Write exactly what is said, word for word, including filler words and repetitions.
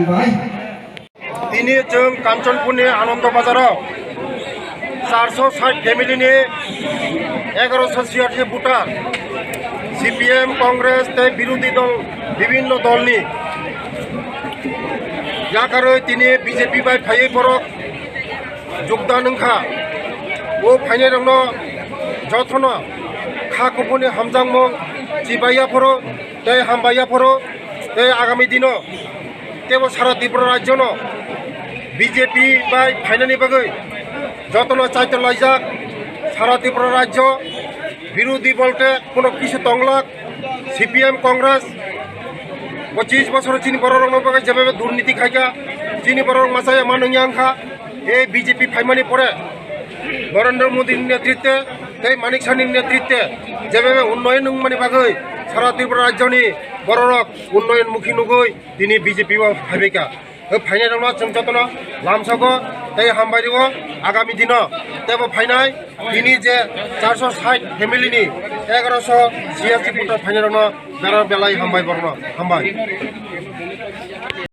Tini chwng Kanchanpurni Anando Bazaro charso sait family ni egaroso siyasi voter C P M, Congress tei birodhi dol bibhinno dolni yakarwi tini B J P bai phaiwi borok jogdan wngkha. O phainairokno jotono kha kuphurni hamjakmung chibaiya phoro tei hambai ya phoro tei agami dino tebo sara Tripura rajyono B J P bai phainani bagwi jotono chaito laijak. Sara Tripura rajyo birodhi bolte kono kisu tonglak, C P M, Congress pochis bosor chini bororokno bagwi jebebe durniti khaikha, chini bororok machaya manwngya wngkha. Ei B J P phaimani pore Narendra Modi ni netritwe tei Manik Saha ni netritwe jebebe unnoyon wngmani bagwi sara Tripura rajyoni bororok unnoyon mukhi nugwi tini B J P o phaibaikha. O phainairokno chwng jotono lamsogo tei hambai rwo agami dino tebo phainai tini je charso sait family ni egaroso siyasi voter phainairokno bera belai hambai borokno hambai.